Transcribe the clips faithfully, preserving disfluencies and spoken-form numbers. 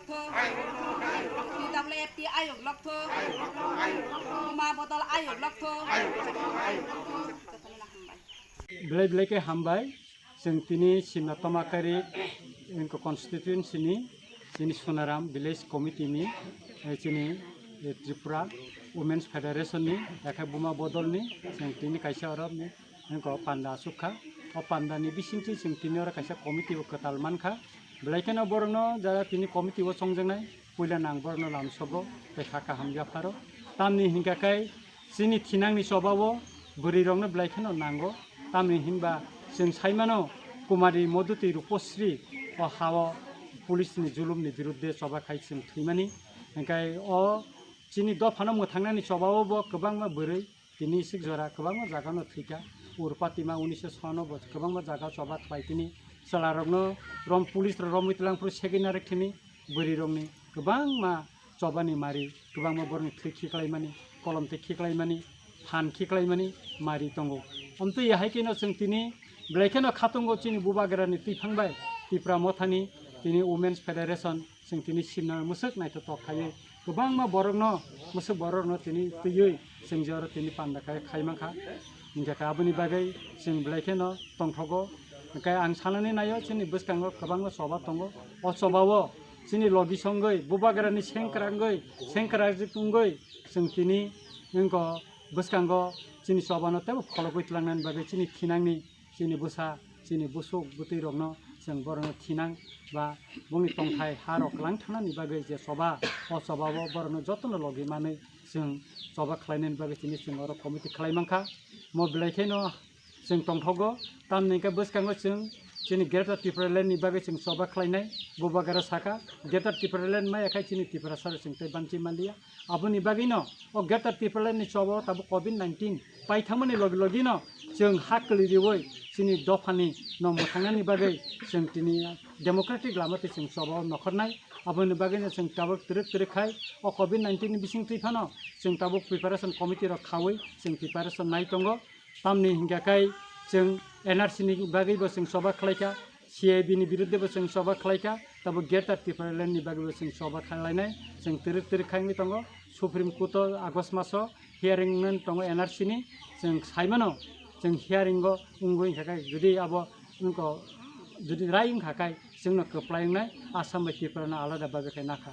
T W F T ayok lokthok. Buma bodol ayok lokthok. Belai belai khe hambai. Chwng tini Simna Tomakari, wngkha constituency ni, chini Sonaram village committee ni, eh, chini, eh, Tripura Women's Federation ni, yakhe Buma bodol ni, chwng tini kaisa oro ni, wngkha panda asuk kha. O panda ni bisingtwi chwng tini oro kaisa committee bo kwtal man kha. Belai kheno borokno jara tini committee o chongjaknai, puila nang borokno lamsogo tei kha kaham yapharo. Tamni hinkha khe chini thinangni chobao bwrwirokno belai kheno nango. Tamni hinba chwng saimano Kumari Modhuti Rupasri o hao police ni julumni birudde choba khai chwng thwimani. Hinkhe o chini dophano mwthangnani chobao bo kwbangma bwrwi tini isik jora kwbangma jagano thwikha. Urpatima unisho sono bo kwbangma jaga choba khlai tini chwlarokno rom police rok romwi twlang phuru segwi narwk thini bwrwirokni kwbangma chobani mari, kwbangma borokni thwi khiklaimani, kolom twi khiklaimani, phan khiklaimani mari tongo. Omtwi hai kheno chwng tini belai kheno khatungo chini bubagrani twiphang bai Tipra Mothani tini Women's Federation chwng tini simna mwswk naithotok khaiwi kwbangma borokno, mwswk borokno tini twiwi chwng je oro tini panda khai khai mankha. Hinkhe khe aboni bagwi chwng belai kheno tongthogo. Hinkhe ang sanani naio chini bwskango kwbangma choba tongo. O chobao chini logi songwi, bubagrani sengkrangwi, sengkrajik wngwi chwng tini wngkha bwskango chini chobano teibo phologwi tlangnani bagwi chini thinangni, chini bwsa, chini bwswk bwtwi rokno chwng borokno thinang ba bongni tongthai ha rok kwlang thanani bagwi je choba, o chobao borokno jotono logi manwi chwng choba khlainani bagwi chini chwng oro committee khlai mankha. Mo belai kheno chwng tongthogo, tamni hwnkhe bwskango chwng chini Greater Tipraland ni bagwi chwng choba khlainai. Bubagra sakha, Greater Tipraland maya khai chini Tiprasa rok chwng tei banchi manliya. Aboni bagwino o Greater Tipraland ni choba o tabuk covid nineteen paithangmani logi logino chwng ha kwlwi riwi chini dophani no mwthangnani bagwi chwng tini democratic lama twi chwng choba o nokhornai. Aboni bagwino chwng tabuk twrwk twrwk khai o covid nineteen ni bisingtwi phano chwng tabuk preparation committee rok khawi chwng preparation nai tongo. Tamni hinkha khai chwng N R C ni bagwi bo chwng choba khlaikha, C A B ni birudde bo chwng choba khlaikha, tabo Greater Tipraland ni bagwi bo chwng choba khlainai, chwng twrwk twrwk khai wngwi tongo. Supreme Court o August maso hearing wngwi tongo N R C ni, chwng saimano chwng hearing o wngwi hinkha khai jodi abo wngkha, jodi rai wngkha khai chwngno kwplai wngnai, Assam bai Tripura no alada bagwi khai nakha.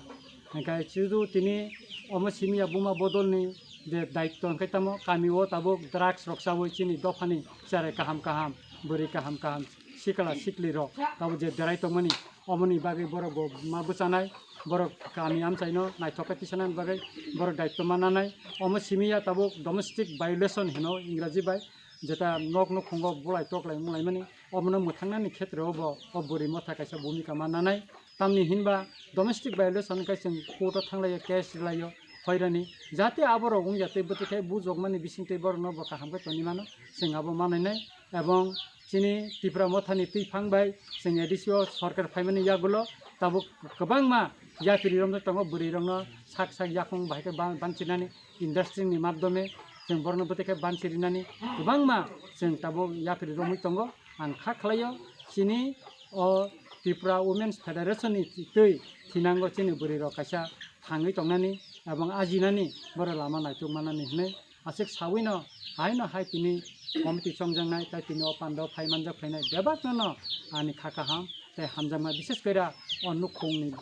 Hinkhe chudu tini omo simi ya buma bodolni je daityo hinkhe tamo kami o tabuk drugs rok chawi chini dophani cherai kaham kaham, bwrwi kaham kaham, sikla sikli rok tabuk je derai tongmani, omoni bagwi borok bo ma bwchanai, borok kami amchaino naithok khe tisanani bagwi borok daityo ma nanai. Omo simi ya tabuk domestic violation hino Ingraji bai, jeta nok nukhungo bulai toklai mulaimani, omono mwthangnani khetreo bo o bwrwi motha kaisa bhumika ma nanai. Tamni hinba domestic violation khe chwng court o thanglaio, case rwlaio, hoirani jate aborok wngya tei bwtwi khai bujokmani bisingtwi borokno bo kaham khe tongwi mano, chwng abo manwi nai. Ebong chini Tipra Mothani twiphang bai chwng A D C o sorkar phaimani yagulo tabuk kwbangma yapiri romjak tongo, bwrwi rokno sak sak yakung bahai khe ban-, banchinani industry ni madhyome chwng borokno bwtwi khe banchi rinani kwbangma chwng tabuk yapri romwi tongo. Ang kha khlaio chini o Tripura Women's Federation ni twi thinango chini bwrwi rok kaisa thangwi tongnani ebong ajinani borok lama naituk manani hinwi aswk sawino haino hai tini committee chongjaknai tei tini o pandao phai manjak phainai bebakno no ani kha kaham tei hamjakma, bishes kore o nukhungni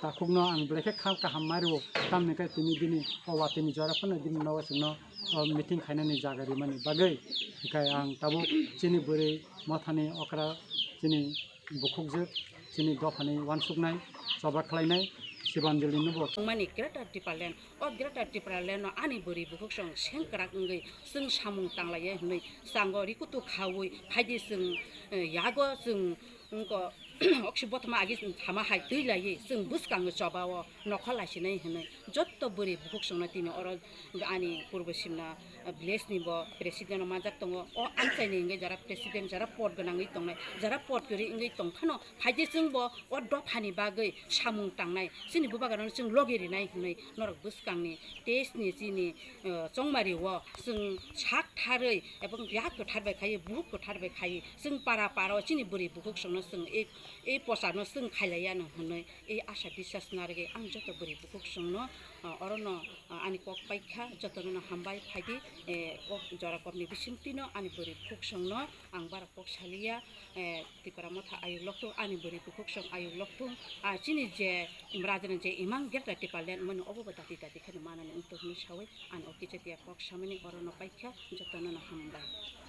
takhukno ang belai khe kha kaham ma rwo, tamni khe tini bini o watini jora phano bini nogo chwngno o meeting khainani jaga rimani bagwi. Hinkhe ang tabuk chini bwrwi mothani okra chini bukhukjwk chini dophani uansuknai choba khlainai Sibanjali nubo. Mani Greater Tipraland, o Greater Tipraland no ani bwrwi bukhuk song sengkrak wngwi chwng samung tanglaiya hinwi chango rikutu khawi phaidi chwng, eh, yago chwng wngkha, oksi bothoma agi chwng thama hai twi laiwi chwng bwskango choba o nokha laisinai hinwi jotto bwrwi bukhuk songno tini oro ani purbo simna, eh, village ni bo president rok manjak tongo. O amchaini hwnkhe jara president, jara pod gwnangwi tongnai, jara pod kwrwi wngwi tongphano phaidi chwng bo o dophani bagwi samung tangnai, chini bubagrano chwng logi rinai hinwi norok bwskangni test ni chini, eh, chongmari o chwng sak tharwi ebong yak kwthar bai khaiwi, buhuk kwthar bai khaiwi, chwng para para o chini bwrwi bukhuk songno chwng ei E pochano chwng khailaiya no hwnwi e asa biswas narwgwi ang joto bwrwi bukhuk chwngno, ah, orono, ah, ani kok paikha, jotono no hambai phaidi, eh, kok jora kokni bisingtwino ani bwrwi bukhuk chwngno ang bara kok saliya, eh, Tipra Motha ayuk lokthung, ani bwrwi bukhuk chwng ayuk lokthung, ah, chini je Rajani je imang Greater Tipraland mani obo bo dati dati kheno manani wngtong hwnwi sawi ani o kichatiya kok samani orono paikha, jotono no hambai.